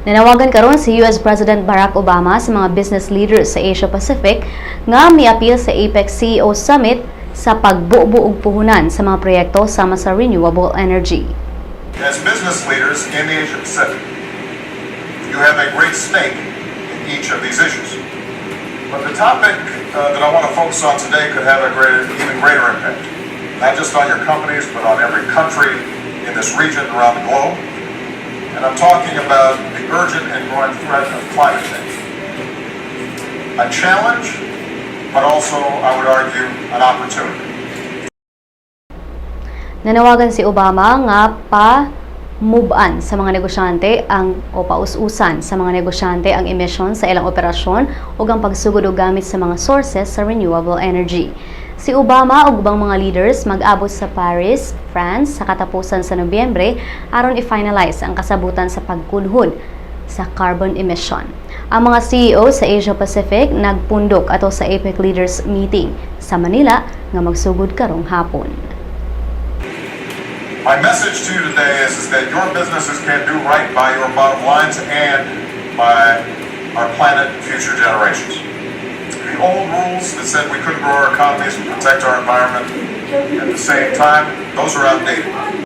Nanawagan karon si US President Barack Obama sa mga business leaders sa Asia Pacific nga miapil sa APEC CEO Summit sa pagbubo og puhunan sa mga proyekto sama sa renewable energy. As business leaders in the Asia Pacific, you have a great stake in each of these issues. But the topic that I want to focus on today could have a even greater impact, not just on your companies, but on every country in this region around the globe. And I'm talking about the urgent and growing threat of climate change. A challenge, but also, I would argue, an opportunity. Nanawagan si Obama nga pa-move-an sa mga negosyante ang o paus-usan sa mga negosyante ang emisyon sa ilang operasyon ug ang pagsugod og gamit sa mga sources sa renewable energy. Si Obama ug ubang mga leaders mag-abot sa Paris, France sa katapusan sa Nobyembre aron i-finalize ang kasabutan sa pagkunhod sa carbon emission. Ang mga CEO sa Asia Pacific nagpundok ato sa APEC Leaders Meeting sa Manila nga magsugod karong hapon. My message to you today is that your businesses can do right by your bottom lines and by our planet and future generations. The old rules that said we couldn't grow our economies and protect our environment at the same time, those are outdated.